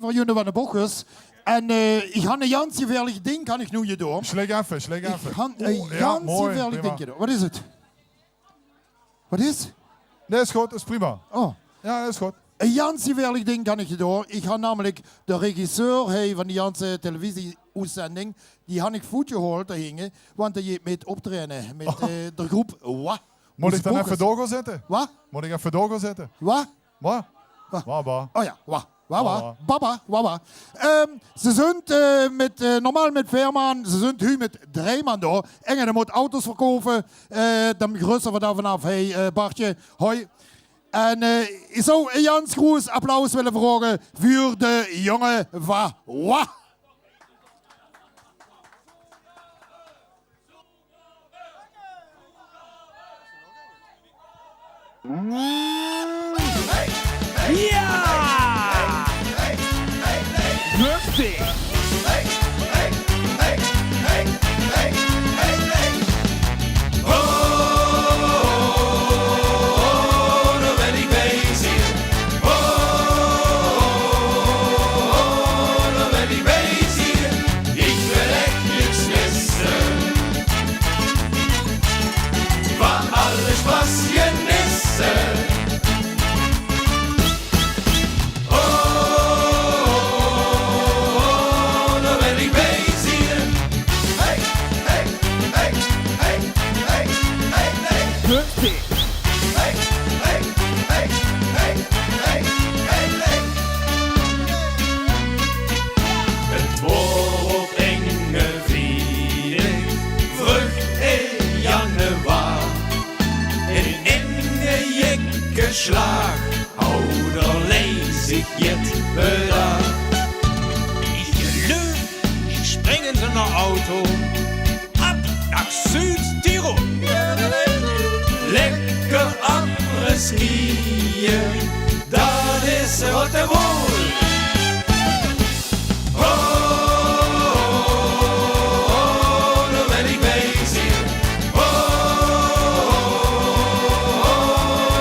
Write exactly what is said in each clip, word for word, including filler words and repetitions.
veur June van de Bochus. En eh, ich han e jans gevieërlich dink, kan ich noe je door. Sjlek effe, sjlek effe. Ich han e jans gevieërlich dink je door. Wat is het? Wat is? Nee, is good, is prima. Oh. Ja, is good. E jans gevieërlich dink kan ich je door. Ich han namelik de regisseur, hey, van die janse televisie-oetzending, die han ich voet gehoald dao hinge, want die jeet mit optraeje mit eh, de groep Wa. Mót ich dan effe door gaon zitte? Wa? Mót ich effe door gaon zitte? Wa? Wa? Wa? Wa, wa. Oh ja, wa. Wa, wa. Wa, wa. Baba, wa, wa. Ehm, ze zunt eh, mit, eh, normaal mit veer man, ze zunt hu mit drei man door. Inge, de mót auto's verkoupe. Eh, dan begrüsse v'r dao vanaaf. Hey, eh, Bartje, hoi. En eh, ich zou e jans groeët applaus wille vraoge veur de jonge va Wa. Ja! Rustig! Oh, dan wil ich bij zien. Oh, dan wil ich bij zien. Ich wil echt niks misse. Van alles wat je misse. Oh, dan wil ich bij zien. Hey, hey, hey, hey, hey, hey, hey. Rustig. Hey, hey, hey, hey, hey, hey, hey. Het woor op inge viering, vrug in januar. In inge jikke slaag, hou d'r lees ich jet bedaag. Ich gelöf, ich spring in zo'n auto. Ab nach Südtirol. Lekker après-skiën, dat is wat er wool. Oh, dan wil ich bij zien. Oh,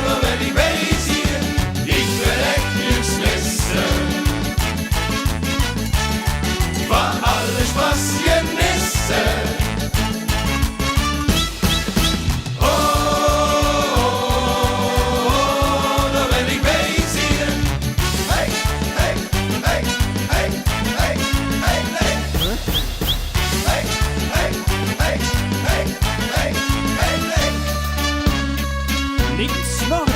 dan wil ich bij zien. Ich wil echt niks misse. Van alles wat je misse. Oh, dan wil ich bij zien. Hey, hey, hey, hey, hey, hey, hey. Hey, hey, hey, hey, hey, hey, hey. Niks nog.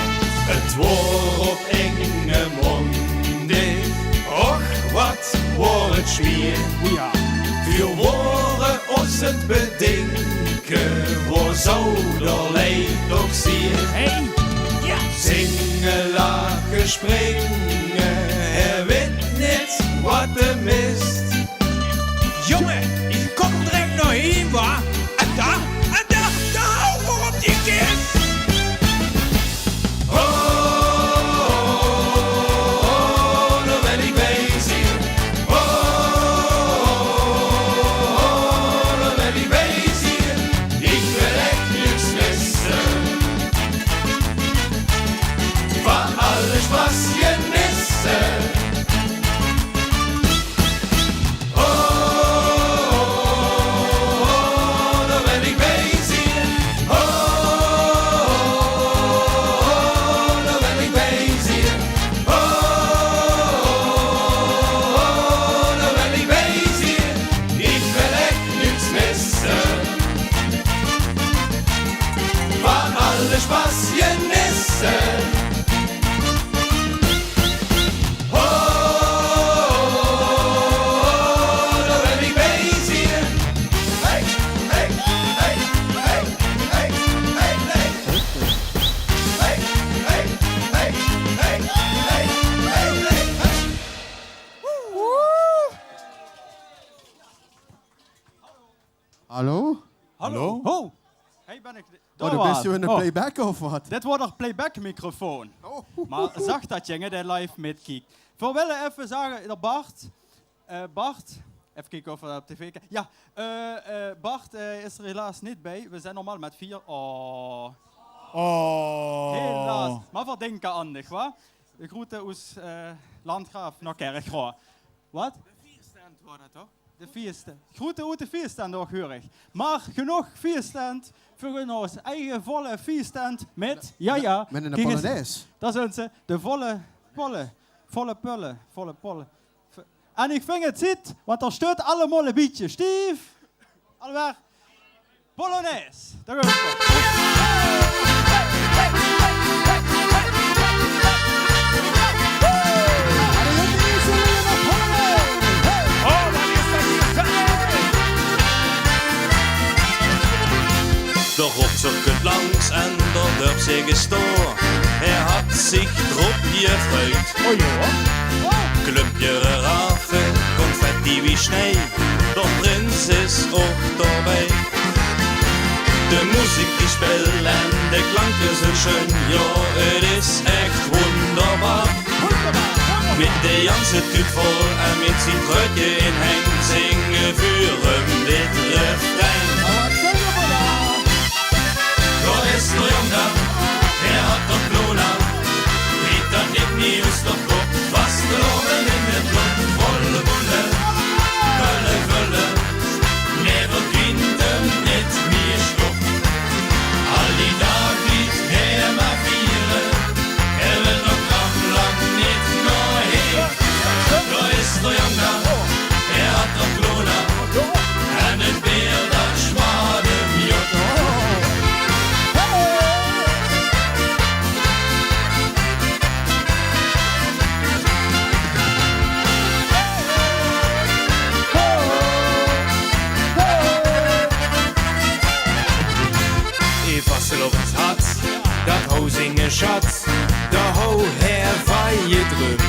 Het woor op inge maondig, och wat woor het zwier. O ja. Veer wore ós aan 't bedinke, wo zou d'r leed toch zien. Hey, ja. Zinge, lache, springe, hae wit nit wat 'r mist. Jonge, ich kóm direk nao hie, wa? En dan, en dan, dan hou v'r op die kist. Oh, dan wil ich bij zien. Oh, dan wil ich bij zien. Ich wil echt niks misse. Van alles wat je misse. Oh, dan wil ich bij zien. Oh, dan wil ich bij zien. Oh, dan wil ich bij zien. Ich wil echt niks misse. Van alles wat je misse. Oh, dan wil ich bij zien. Hey, hey, hey, hey, hey, hey, hey. Hey, hey, hey, hey, hey, hey, hey, hey. Hallo? Hallo? Hallo? Ho! Hey, bin ich... Oh, dao bös se in de playback of wat? Dit woor de playback-microfoon. Oh. Mer zag dat, jonge, dae live mitkiek. Veer wille effe zage, de Bart, eh, Bart, effe kieke of v'r op tv kinne. Ja, eh, eh, Bart, eh, is d'r helaas nit bie. Veer zeen normaal mit veer. Oh. Oh. Helaas. Mer veer dinke aan dich, wa? De groete oes, eh, Landgraaf nao Kirchroa. Wat? De fieëstent waor dat toch? De fieëstent. Groete oete fieëstent ouch, huur ich. Mer genóg fieëstent veur in ós eige volle fieëstent mit, jao, jao. Mit ein polonaise. Dao zeen ze, de volle, volle, volle pölle, volle pölle. En ich ving 't ziet, want d'r sjteit allemaol e bietje stief. Allemaol. Polonaise. Dao gaon v'r veur. D'r optoch kump langs en d'r dörpsheer sjteit. Hae haet zich d'rop gevreud. O jao. Klumpje raaf, confetti wie sjnei, d'r prins is ouch d'rbie. De meziek die sjpeelt en de klanke zeen sjoen, jao, 't is ech wónderbaar. Mit de ganse tuut vol en mit zien truitje in heng zinge v'r um dit refrein. Dao is d'r jóng dan, hae haet d'r kloon aan. Kriet dat neet mie oet d'r kop, vastelaovend in 't blok, volle boele, völle, völle. Nae, v'r kriege 'm neet mie sjtop. Al die daag blief hae mer viere, hae wilt nog lang, lang neet nao heem. Dao is d'r jóng dan, hae haet d'r kloon aan. En 't beer dat sjmaadde 'm jot. Eve Vasselovens had, dat hou zinge sjat, dao hou hae van jedruimp.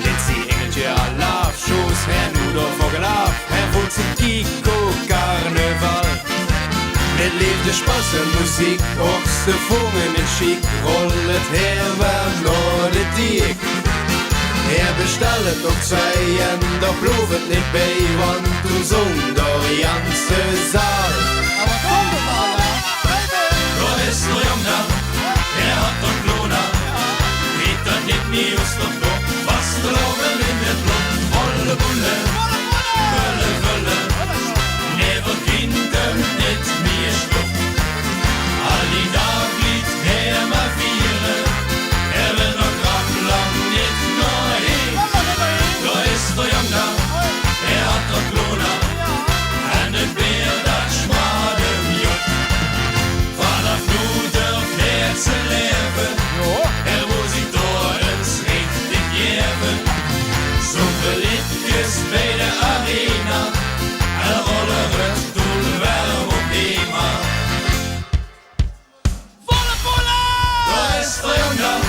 Dit zie ingeltje alaaf, sjoos hae noe d'r veur gelaaf, hae voelt zien kiek op carnaval. Mit leefde, sjpas en meziek, och, ze vónge 't sjiek, rolde hae weer nao de diek. Hae bestelde toch twee en dao bleef 't neet bie, want toen zóng d'r ganse zaal. Dao is d'r jóng dan, hae haet d'r kloon aan. Kriet dat neet mie oet d'r kop, vastelaovend in 't blok, volle boele, völle, völle. Nae, v'r kriege 'm neet mie sjtop. Al die daag blief hae mer viere, hae wilt nog lang, lang neet nao heem. Dao is d'r jóng dan, hae haet d'r kloon aan. En 't beer dat sjmaadde 'm jot. Vanaaf noe dörf hae zien laeve, hae wol zich dao ins richtig gaeve. Zóng v'r leedjes bie de arena en rolle 't toen weer op Ema. Volle boele! Dao is d'r jóng dan,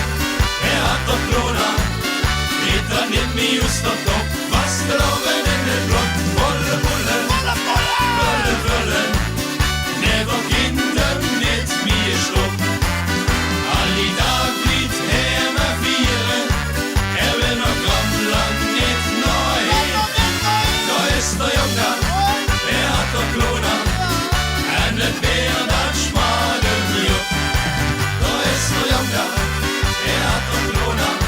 hae haet d'r kloon aan. Kriet dat neet mie oet d'r kop, vastelaovend in 't blok, volle boele, völle, völle. Nae, v'r kriege 'm neet mie sjtop. Al die daag blief hae mer viere, hae wilt nog lang, lang neet nao heem. Dao is d'r jóng dan, hae haet d'r kloon aan. En 't beer dat sjmaadde 'm jot. Dao is d'r jóng dan, hae haet d'r kloon aan.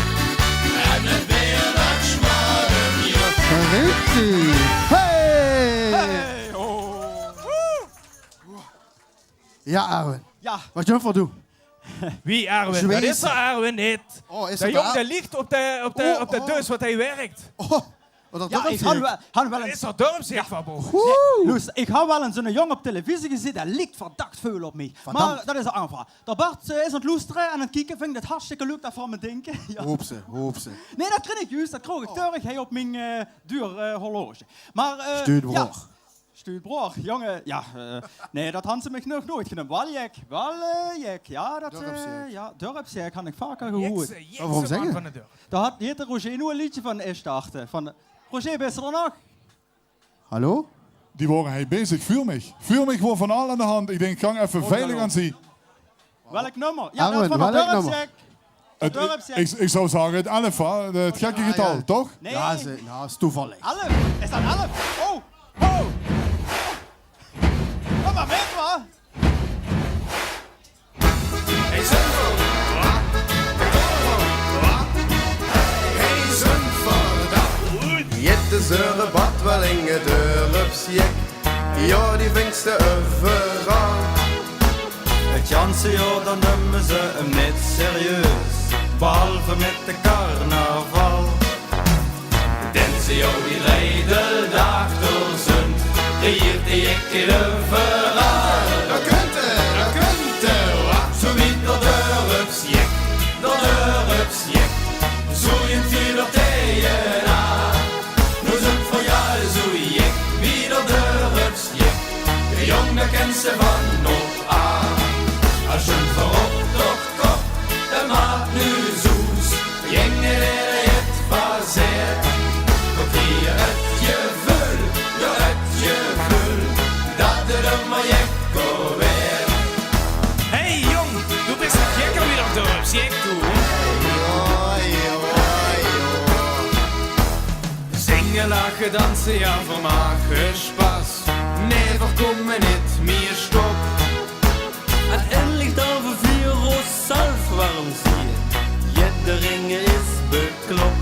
En 't beer dat sjmaadde 'm jot. Richtig. Hey! Hey, ho. Jao, Erwin. Jao. Wat jump v'r doon? Wie, Erwin? Dat is d'r Erwin neet. O, is dat d'r jóng, dae ligk op de, op de, op de deus wat hae wirk. O, wat d'r dörpsheer. Jao, ich han waal, han waal ins... Is d'r dörpsheer van boe? Oeh. Loester, ich han waal ins zoe'ne jóng op televisie gezeen, dae ligk verdach väöl op mich. Verdamp. Mer dat is 'n aanval. D'r Bart, eh, is aan 't loestere en aan 't kieke, ving dat hartstikke leuk, dat van me dinke. Jao. Hoopse, hoopse. Nae, dat kring ich juus, dat kroog ich trök, hae op mien, eh, duur, eh, horloge. Mer, eh, jao. Stuurbroor. Stuurbroor, jóng, jao, eh, nae, dat han ze mich nog noeats geneump. Waal jek, waal, eh, jek, jao, dat, eh, jao, dörpsjek han ich vaker gehuurd. Jekse, jekse man van de dörp. Dao hat, heet d'r Roger noe e leedje van, eh, starte. Van, eh, Roger, bis se d'r nog? Hallo? Die wore hie bezig, veur mich. Veur mich waor van al aan de hand. Ich dink, ich gaon effe veilig aan zie. Welk nummer? Jao, dat van 't dörpsjek. 't Dörpsjek. Ich, ich zou zage 't elf, hè? 't Gekke getal, toch? Nae. Jao, is, noe, is toevallig. Elf? Is dat elf? Oh! Oh! Kóm mer mit, wa? Hey, Zundvoort. Hey, Zundvoort. Ze rebat wel inge dörpsjek, jao, die vings te euveral. 't Janse jaor, dan numme ze 'm neet serieus, behalve mit de carnaval. Dènse jaor die dreide daag d'r zunt, regeert de jek euveral. Dao kunt 'r, dao kunt 'r, wa? Zoe wie d'r dörpsjek, d'r dörpsjek, zoe jint wie d'r tegenaan. Noe zunt v'r jao zoe jek wie d'r dörpsjek. De jóng, dao kènt ze van op aan. As ze 'm veur op de kop, de maat noe zoes, jenge d'r jet van zet. Tot hie 't geveul, jao, 't geveul, dat 't ummer jekker weurt. Hey jóng, doe bis toch jekker wie d'r dörpsjek, doe? Zinge, lache, danse, jao, v'r make sjpas. Nae, v'r kómme neet mie stop. En endlich dan v'r viere ós zelf, waorum zie je? Jidderinge is beklop.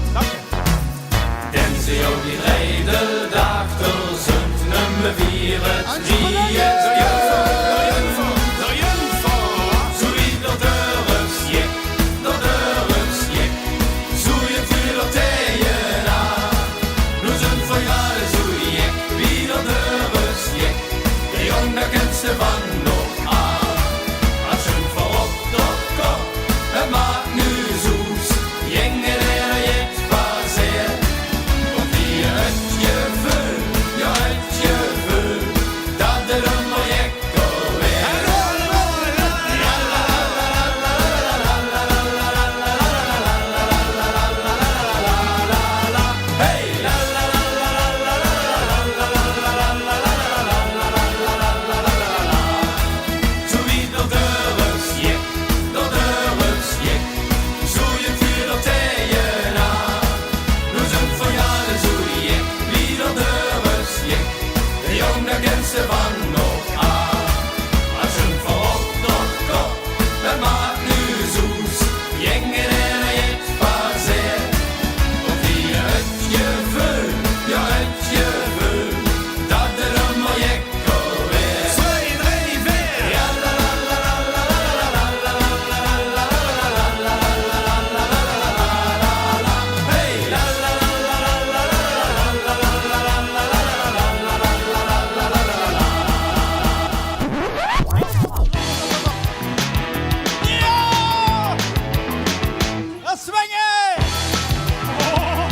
Dènse jaor die dreide daag d'r zunt, numme viere 't. Zoe wie d'r dörpsjek, d'r dörpsjek, zoe jint wie d'r tegenaan. Noe zunt v'r jao zoe jek wie d'r dörpsjek. De jóng, dao kènt ze van op aan. As ze 'm veur op de kop, de maat noe zoes, jenge d'r jet van zet. Tot hie 't geveul, jao, 't geveul, dat 't ummer jekker weurt. Zoe wie d'r dörpsjek, d'r dörpsjek, zoe jint wie d'r tegenaan. Noe zunt v'r jao zoe jek wie d'r dörpsjek. De jóng, dao kènt ze van op aan. As ze 'm veur op de kop, de maat noe zoes, jenge d'r jet van zet. Tot hie 't geveul, jao, 't geveul, dat 't ummer jekker weurt. Twee, drie, veer. Jao! Jao, swinge! Oh!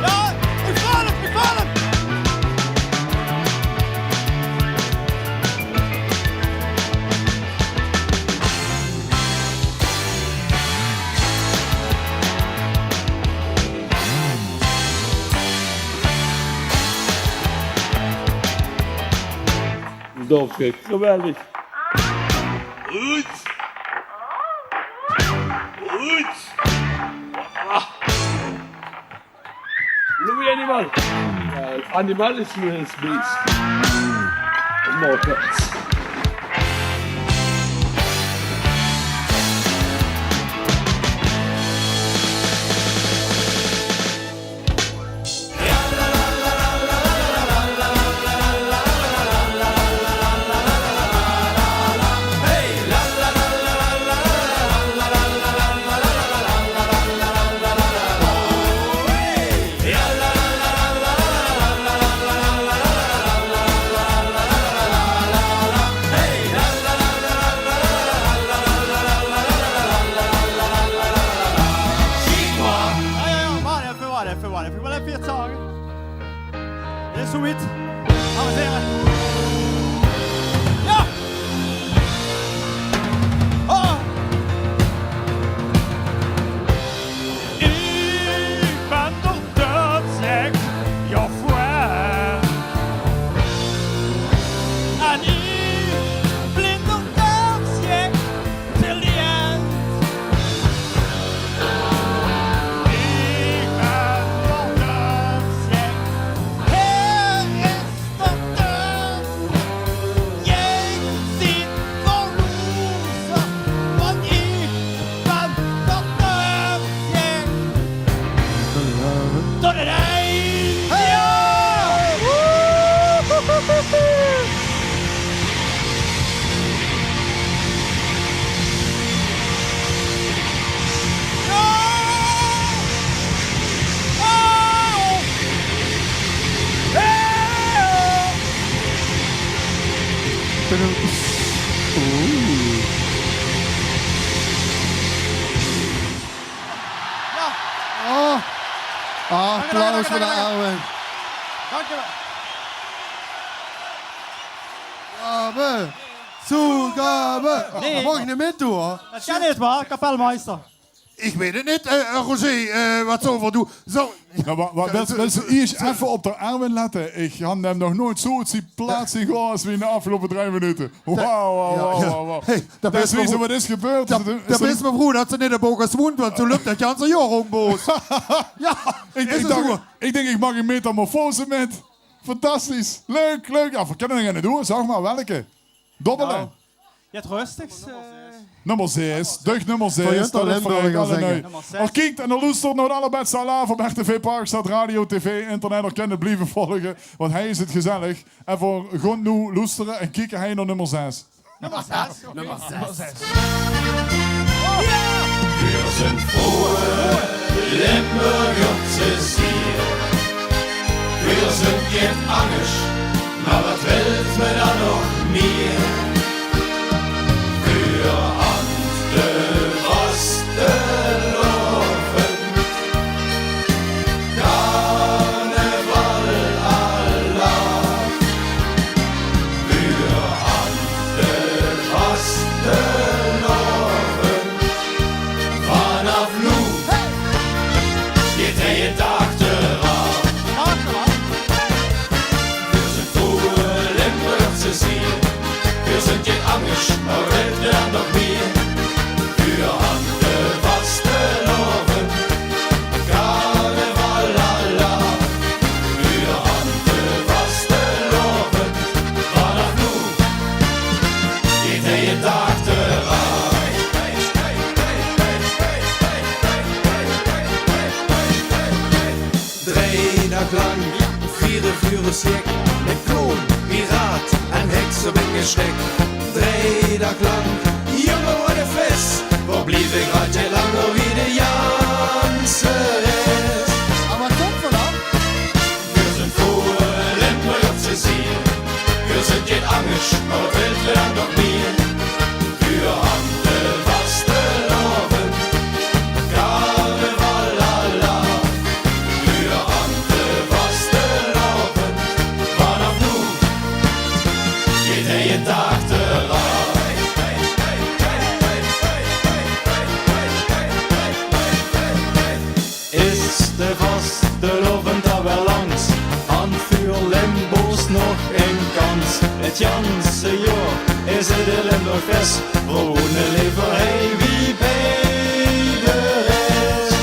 Jao, ich voel 't, ich voel 't! Dörpsjek, geweldig. Good. Good. Ah. Louis Animal. Jao, Animal is noe ins bees. Nog ins. Jao, jao, jao, waat effe, waat effe, waat effe. Waat effe, jao. Det is zoe wied. Dames en heren. Jao! Oh! Ich bön d'r dörpsjek, jao, veur. En ich blif d'r dörpsjek. Till the end. Ich bön d'r dörpsjek. Hie is d'r dörpsjek. Oeh. Oh. Applaus veur de Erwin. Dankjewel. Toegabe. Toegabe. Nae. Maag ich neet mitdoon, huur? Det kan neet, wa? Kapelmeister. Ich weit 't neet, eh, eh, Roger, eh, waat zólle v'r doon? Zo. Jao, wa-, wa-, wils, wils se ieësj effe op d'r Erwin lètte? Ich han 'm nog noeats zo oet zien plaats zeen gaon es wie in de aafgeloupe drei minute. Wauw, wauw, wauw, wauw. Hey, det is mer good. Waat is gebeurd? Det is mer good det se neet op Bogus woens, want zo löp det ganse jaor róm Bogus. Jao, ich, ich dach, ich dach, ich maak ein metamorfose mit. Fantastisch. Leuk, leuk. Jao, v'r kinne d'r ein doon, zèk mer welke. Dobbele. Jao. Jao, 't rustigs, eh. Nummer zes. Döch nummer zes. Det is veur alle Limburgers, zègk ich. Nummer zes. Och, kiek, en dan loestert nao 't allerbèste alaaf op R T V Parkstad, radio, tv, internet. D'r kinne blieve volge, want hie is 't gezellig. En v'r gaon noe loestere en kieke hie nao nummer zes. Nummer zes. Veer zunt vrooe Limburgers hie. Veer zunt get angers, mer waat wilt me dan nog mieë? Veer hant de vastelaovend. Carnaval à la. Veer hant de vastelaovend. Vanaaf noe geit hie de daag d'raaf. Veer zunt vrooe Limburgers hie. Veer zunt get angers, mer wilt me dan nog mieë? Veer hant de vastelaovend. Carnaval à la. Veer hant de vastelaovend. Vanaaf noe geit hie de daag d'raaf. Drei daag lank viere veer ós gek, mit clown, piraat en heks op ein gesjrek. Drei daag lank, jónge, waat ein fès. Wo blief ich altied langer wie de ganse res? Mer waat kump d'r dan? Veer zunt vrooe Limburgers hie. Veer zunt get angers, mer waat wilt me dan nog mieë? Veer hant de vastelaovend. Carnaval à la. Veer hant de vastelaovend. Vanaaf noe geit hie de daag d'raaf. Is de vastelaovend dan waal langs? Hant veer Limburgers nog ein kans? 't Ganse jaor is 't Limburgfès. Veer wone leever hie wie bie de res.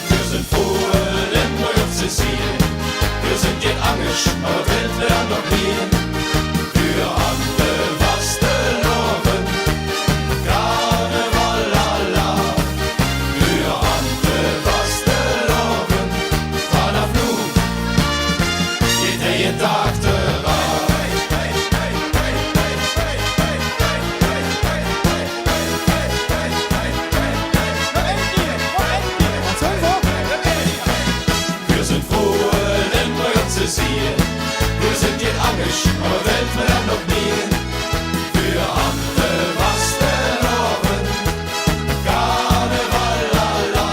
Veer zunt vrooe Limburgers hie. Veer zunt get angers, mer waat wilt me dan nog mieë? Veer hant de vastelaovend. Carnaval à la. Veer hant de vastelaovend. Vanaaf noe geit hie de daag d'raaf. Veer zunt vrooe Limburgers hie. Veer zunt get angers, mer waat wilt me dan nog mieë? Veer hant de vastelaovend. Carnaval à la.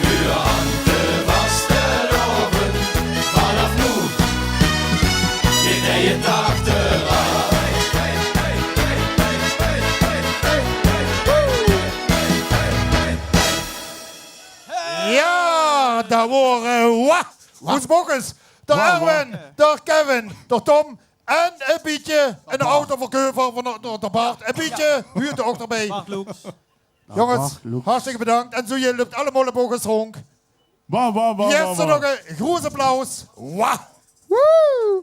Veer hant de vastelaovend. Vanaaf noe geit hie de daag d'raaf. Jao, det waore, eh, wa-, Woens Bogus, d'r Erwin, d'r Kevin, d'r Tom en ein bietje eine autoverkeuver van d'r, d'r, d'r Bart. Ein bietje huurt d'r ouch d'rbie. Bart Looks. Jónges, hartstikke bedank. En zo, geer löpt allemaol op Bogus rónk. Wa, wa, wa, wa, wa. Jeste nog ein groeat applaus. Wa. Woe!